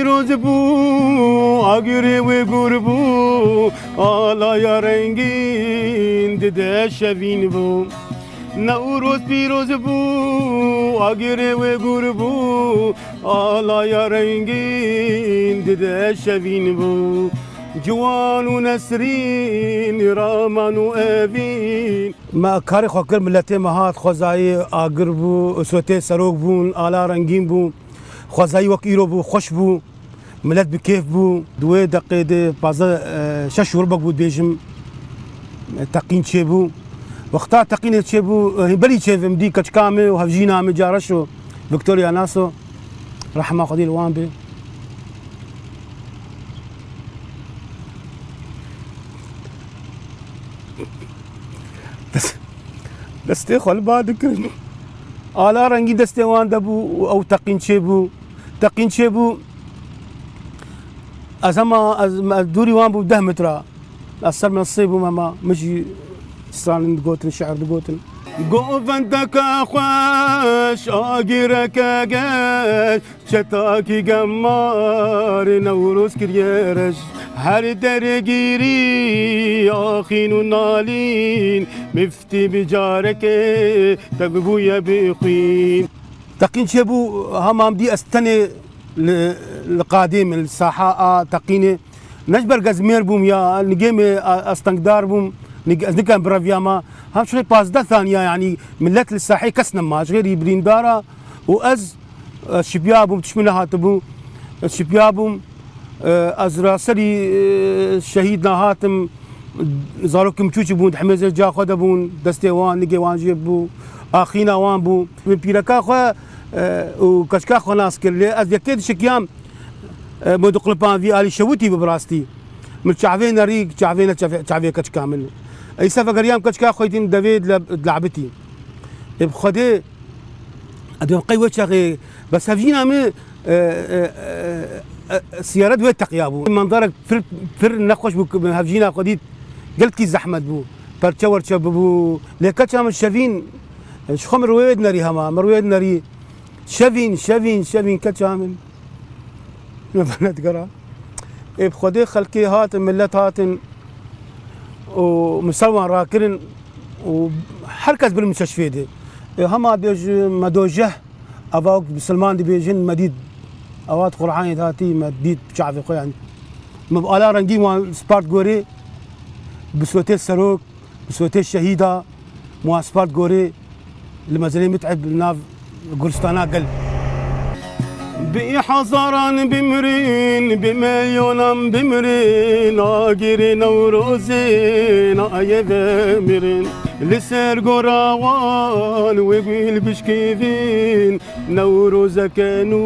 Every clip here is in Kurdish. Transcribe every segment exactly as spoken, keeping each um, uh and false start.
Pîroz bû, agirê wê gor bû, alaya rengîn dide şevîn bû. Newroz pîroz bû, agirê wê gor bû, alaya rengîn dide şevîn bû. Ciwan û nesrîn, raman û evîn. Me karê xwe kir, miletê me hat, xwezayî agir bû, sotê serok bûn, ala rengîn bû, xwezayî wek îro bû, xweş bû, milet bi kêf bû. Di wê deqê de pazdeh, e, şeş û rubek bû dibêjim, e, teqîn çêbû. Wexta teqînê çêbû, e, hîn berî çêvim dî keçika min û hevjîna min Careş û Victoria Naso, rehma Xwedê li wan be. Dest-, destê xwe li ba dikirin. Ala rengî destê wan de bû û ew teqîn çêbû. Teqîn çêbû. Ez hema, ez, ez dûrî wan bûm deh metre. Ez ser min sê bûm hema. Min jî stranin digotin, şiir digotin. Govendeke xweş, agireke geş, çetakî gemarê Newroz kiriye reş. Her derê gîrî axîn û nalîn, miftî bi carekê te bibûye bi xwîn. Teqîn çêbû, hema min dî ez tenê li, li qadê min, li saha a teqînê. Ne ji ber ez mêr bûm ya nigê me, a, ez tengdar bûm, nig-, ez nikem bireviyama. Hem şirê pazdeh saniya, yanî milet li sahê kes nema, ji xêrî birîndara û ez, ez şipiya bûm, tişt min nehatibû. Ez şipiya bûm, e, ez raserî, e, şehîd nehatim. Zarokên biçûçî bûn, di hemêzê ciya xwe de bûn, destê wan, nigê wan jê bû, axîna wan bû. Min pîreka xwe, e, û keçika xwe nas kir. Lê ez yekê dişikiyam, e, min diqilipan vî alî şewitî bi, bi rastî. Min çavê nerî, çavê ne çavê, çavê keçika min. Îsa vegeriyam keçika xwe dîn devê dile-, dilabitî. Ê bi Xwedê, ez dibêm qey wê çaxê, bes hevjîna min, e, e, e, e, siyare di wê teqiya bû. Manzarek pir, pir nexweş bû, ku min hevjîna xwe dît. Gelkî zehmet bû. Perçe werçe bûbû. Lê keça min şevîn, e, ji xwe min rûyê dinerî hema. Min rûyê dinerî. Şevîn, şevîn, şevîn keça min. Me venedigera. Ê bi Xwedê xelkê hatin, millet hatin û min ser wan rakirin û her kes bir min çeşvê de. Ê hema dibêj me dojeh, eva wek misilman dibêjin, me dît, eva di Qur'anê de hatî, me dît bi çavê xwe, yanî. Me bi ala rengîn wan spart gorê, bi sotê serok, bi sotê şehîda, me wan spart gorê, li mezelê Mit'ib li nav guristana gel. Bi hezaran bimirin, bi milyonan bimirin, agirê Newrozê nayê vemirin. Li ser gora wan wê gul bişkîvin, Newrozeke nû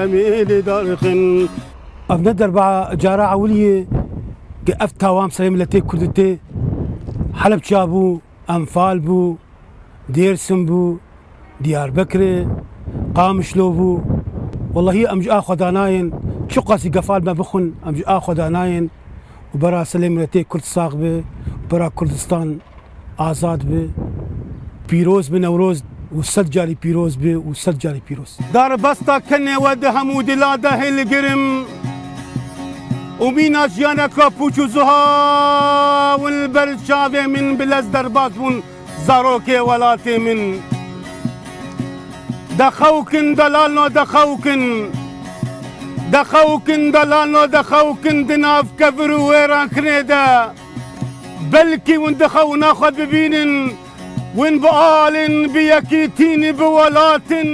em ê lê darxin. Ev ne derba cara ewilî ye ku ev tawa bi serê miletê Kurd tê. Helebça bû, Enfal bû, Dêrsim bû, Diyarbekirê, Qamişlo bû. Wellahî em ji a xwe danayên, çiqasî gefal me bixwin, em ji a xwe danayên û bera serê miletê Kurd sax be û bera Kurdistan azad be. Pîroz be Newroz û sed carî pîroz be û sed carî pîroz. Darbesta kenê we di hemû dila de hilgirim û mîna jiyaneka pûç û zuha win li ber çavê min bi lez derbas bûn. Zarokê welatê min. Dexewkin delalno dexewkin. Dexewkin delalno dexewkin di nav kevir û wêrankinê de. Belkî win dixewina xwe bibînin, win bialin bi yekîtîn bi welatin.